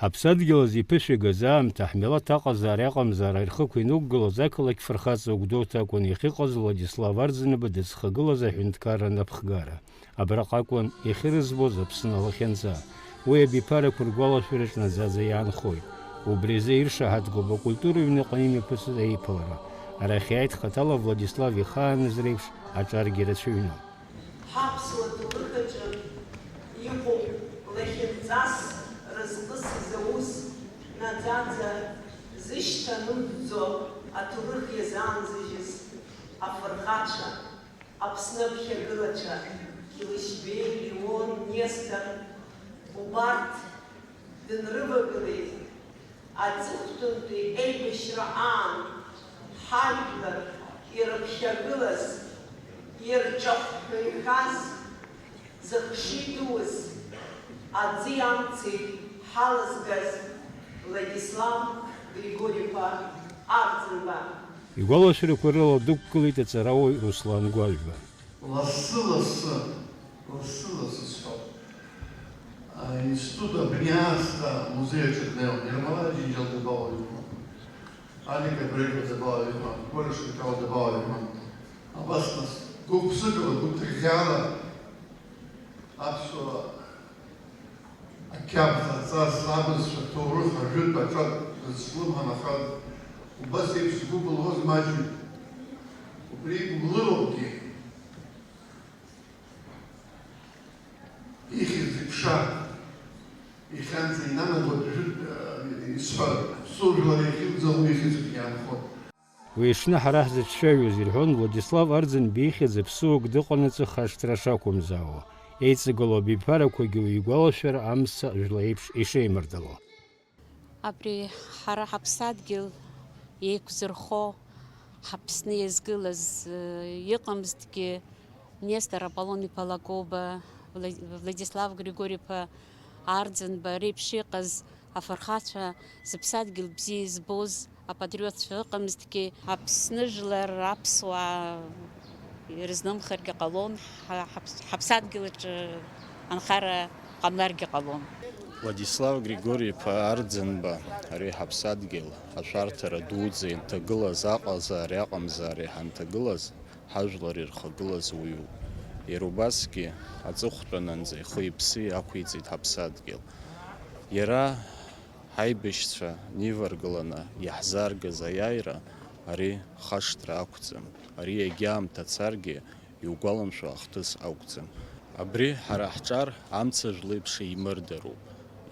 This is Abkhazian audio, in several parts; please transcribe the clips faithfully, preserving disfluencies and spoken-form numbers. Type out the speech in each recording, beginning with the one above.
Аԥсадгьыл азы иԥышәагаз аамҭа, ҳмилаҭ аҟазаара-аҟамзаара ирхықә инықәгылоз ақалақь фырхаҵа Гәдоуҭа акәын иахьыҟаз Владислав Арӡынба дызхагылаз аҳәынҭқарра анапхгара. Абраҟа акәын иахьырыӡбоз Аԥсны алахьынҵа. Уи абиԥарақәа ргәалашәараҿ наӡаӡа иаанхоит. Убри азы иршаҳаҭгоуп акультура ҩныҟа имҩаԥысыз еиԥылара. Арахь иааит хаҭала Владислав ихааныз реиԥш аҿаргьы рацәаҩны. Ҳаԥсуа ҭоурых аҿы иҟоуп лахьынҵас разҟыс изауз, наӡаӡа зышьҭа нымҵәо аҭоурых иазаанзыжьыз афырхацәа, Аԥсны аԥхьагылацәа Кьылышьбеи, Леон, Нестор, убарҭ дынрывагылеит. Аҵыхәтәантәи еибашьра аан ҳажәлар ирыԥхьагылаз, ирҿахәҳәаҩхаз, зыхшыҩ дууз, аӡи амци ҳалызгаз Владислав Григори-иԥа Арӡынба. Игәалашәарақәа рыла дықәгылеит аҵарауаҩ Руслан Гәажәба. Лассы-лассы, лассы-лассы сҳәоит. Аинститут абни аасҭа амузеи аҿы днеиуан. Ермолаи Џьынџьал дабаҟоу иҟан. Алик Абреков дабаҟоу иҟан. Гәыршьа Миқьал дабаҟоу иҟан. Абас нас, гәык-ԥсыкала, гәыҭыӷьӷьаала аԥсуа ақьабз аҵас абызшәа ҭоурых ажәытә аҿатә дызҿлымҳан, аха убас еиԥш згәы былуаз маҷҩуп. Убри игәыбылроугьы ихьӡ-иԥша, ихьанҵа инанагоит, жәытә, э, исҳәар, аԥсуа жәлар иахьынӡауа ихьӡгьы иаанхоит. Уи аҽны ҳара ҳзыҿцәажәоз ирҳәон Владислав Арӡынба ихьӡ аԥсуак дыҟанаҵы хашҭра шақәымзаауа, еиҵагылоу абиԥарақәагьы уи игәалашәара амца жәла еиԥш ишеимырдало. Абри ҳара ҳаԥсадгьыл еиқәзырхо, ҳаԥсны иазгылаз, э, иҟамызҭгьы, Нестор Аполлон-иԥа Лакоба, Вла-, Владислав Григори-иԥа Арӡынба реиԥш иҟаз афырхацәа, зыԥсадгьыл бзиа избоз апатриотцәа ыҟамызҭгьы, Аԥсны жәлар, аԥсуаа ирызнымхаргьы ҟалон, ҳа-, ҳаԥс-, ҳаԥсадгьыл аҿы анхара ҟамларгьы ҟалон. Владислав Григори-иԥа Арӡынба, ари ҳаԥсадгьыл ашәарҭара дуӡӡа ианҭагылаз, аҟазаареи аҟамзаареи ҳанҭагылаз, ҳажәлар ирхагылаз уаҩуп. Иара убасгьы аҵыхәтәанынӡа ихы-иԥсы иақәиҵеит ҳаԥсадгьыл. Иара ҳаибашьцәа ниваргыланы иаҳзааргаз аиааира, ари хашҭра ақәӡам, ари егьа аамҭа царгьы иугәаламшәо ахҭыс ақәӡам. Абри ҳара ҳҿар амца жәлеиԥш еимырдароуп.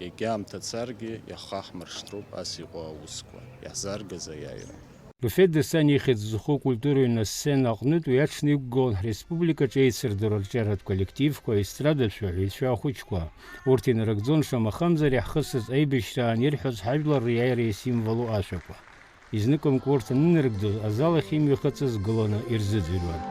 Егьа аамҭа царгьы иаҳхаҳмыршҭроуп ас иҟоу аусқәа, иаҳзааргаз аиааира. Руфет Дасҭан ихьӡ зху акультура ҩны асцена аҟнытә уи аҽны иқәгылон ҳреспубликаҿы еицырдыруа арҿиаратә коллективқәа, аестрадатә шәаҳәаҩцәа ахәыҷқәа. Урҭ инарыгӡон, шамахамзар, иаҳхысыз аибашьраан ирҳәоз ҳажәлар риааира исимволу ашәақәа. Изныкымкәа урҭ анынарыгӡоз, азал ахь имҩахыҵыз гыланы ирзыӡырҩуан.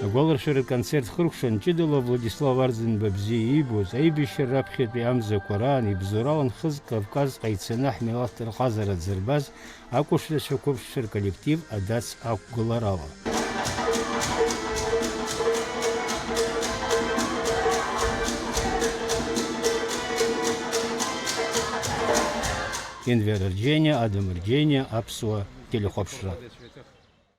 Агәаларшәаратә концерт хыркәшан ҷыдала Владислав Арӡынба бзиа иибоз, аибашьра раԥхьатәи амзақәа раан ибзоурала нхыҵ Кавказҟа ицаны ҳмилаҭ рҟазара дзырбаз акәашарацәа қәыԥшцәа рколлектив адац ақәгыларала. Енвер Арџьениа, Адам Арџьениа, Аԥсуа телехәаԥшра.